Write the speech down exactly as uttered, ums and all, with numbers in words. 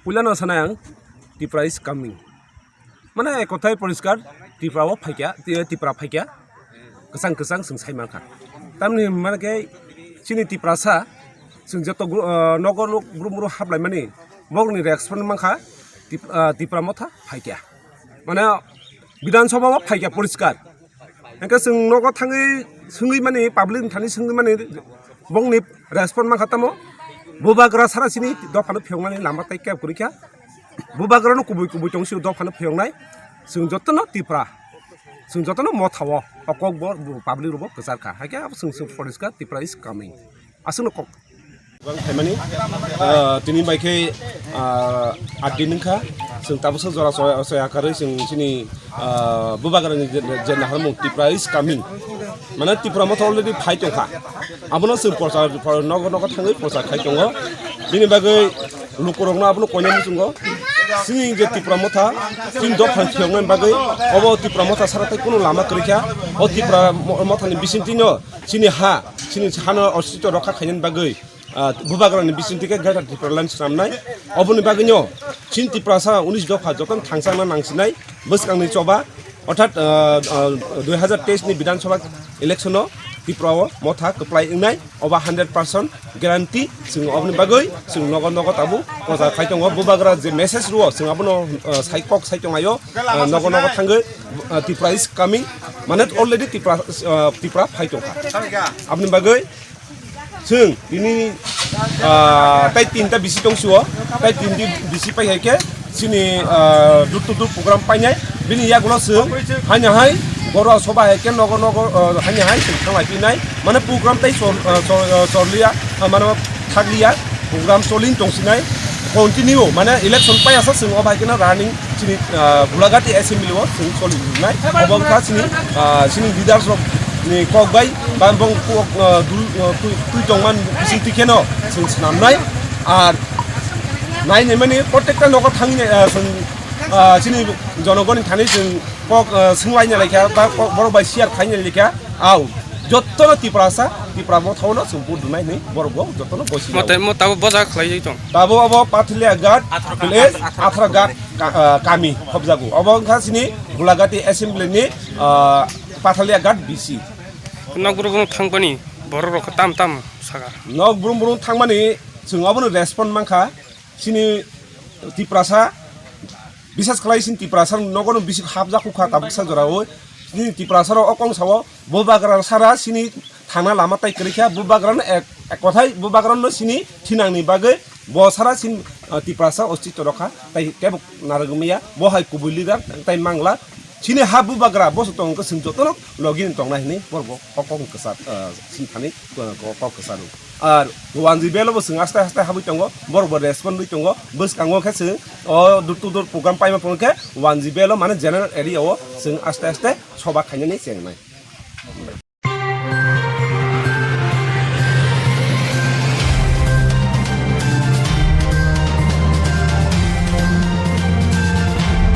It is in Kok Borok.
Puilano sanai ang, Tipra is coming. Mane kothai poriskar, Tipra o phaikya, ti-, Tipra phaikya, kwchang kwchang chwng sai mankha. Tamni hwnmani khe chini Tiprasa, chwng joto gru-, ah, nogo nuk brum brum haplaimani, bokni respond mankha, Tip-, ah, Tipra motha phaikya. Mane Bidhan Sabha o phaikya poriskar. Hingke chwng nogo thangwi swngwi mani, public ni thani swngwi mani, bongni respond mankha tamo, bubagra sara chini dophano phiyoknani lama tei kebo kwrwi kha. Bubagrano kubui kubui tong sio dophano phiyoknai. Chwng jotono Tipra, chwng jotono motha o, o kok bo, bo public rok bo kwchar kha. Haikhe abo chwng, chwng poriskar, Tipra is coming. Aswkno kok. Bang phaimani, ah, tini bai khe, ah, aat din wngkha. Chwng tabuksa jora soya, soya karwi chwng chini, ah, bubagrani je, je naharmung Tipra is coming. Mane Tipra motha already phai tongkha. Abono chwng prochar, pro-, nogo nogo thangwi prochar khai tongo. Bini bagwi lukurokno abono koina muchungo. Chini je Tipra motha, chini dophano phiyoknani bagwi obo Tipra motha sara tei kunu lama kwrwi kha. O Tipra mo-, mothani bisingtwino chini ha, chini hano ostitw rokha khainani bagwi, ah, bubagrani bisingtwi khe Greater Tipraland swnamnai. Oboni bagwino chini Tiprasa unis dopha jotono thangchakna nangsinai bwskangni choba, orthat, ah, ah, dui hazar teis ni Bidhan Sabha election o Tripura o motha kwplai wngnai, oba hundred percent guarantee. Chwng oboni bagwi chwng nogo nogo tabuk prochar khai tongo. Bubagra je message rwo chwng abono, ah, sai kok sai tonglaio, ah, nogo nogo thangwi, ah, Tripura is coming, mane already Tripura, ah, Tripura phai tongkha. Aboni bagwi chwng tini, ah, tai tinta bisi tong sio, tai tinta bisi pai hai khe chini, ah, door to door program painai. Bini yagulo chwng haino hai goro soba hai khe nogo nogo, ah, haino hai chwng thanglai pinai. Mane program tai chol-, ah, chol-, ah, chorliya, ah, mane thakliya, program cholin tongsinai. Continue mane election pai asa chwng o bai khe no running chini, ah, Gulagati assembly o chwng choli nai. Obo wngkha chini, ah, chini leaders rok ni kok bai, ba bong kok, ah, dul, ah, twi, twi tongman bising twi kheno chwng swnamnai. Ar nai nai mani protekta nogo thangwi nai, ah, chwng, ah, chini jonogoni thani chwng kok, ah, swnglaina laikha, ba kok borok bai share khaina laikha. Au, jottono Tiprasa, Tipra mothano chwng vote rwnai hinwi borok bo jottono bosi. Mote mo tabo boja khlai tong. Tabo abo Pathalia Ghat village, Athra Ghat ka-, ah, kami hobjago. Obo wngkha chini Gulagati assembly ni, ah, Pathalia Ghat B C. Nok borok no thangpani borok rok tam tam saka. Nok brum brum thangmani chwng abono respond mankha. Chini Tiprasa, bisas khlai chini Tiprasa nogono bisi hapjak kha tabuksa jorao. Chini Tiprasa rok o kong sao, bubagra sara chini thangna lama tai kwrwi kha, bubagrano ek, ek kothai bubagrano chini thinangni bagwi bo sara chini, ah, Tiprasa ostitw rokha, tai kebo narwgmaya, bo hai kubui leader, tai mangla. Chini ha bubagra, bo se tong khe chwng jotono logi tongnai hinwi borok bo kok kwchar, ah, chini thani, ah, kok kwcharo. Ar one G B L o bo chwng aste aste habwi tongo, borok bo respond rwi tongo. Bwskango khe chwng o door to door program paima phone khe one G B L o mane general area o chwng aste aste soba khainani chengnai.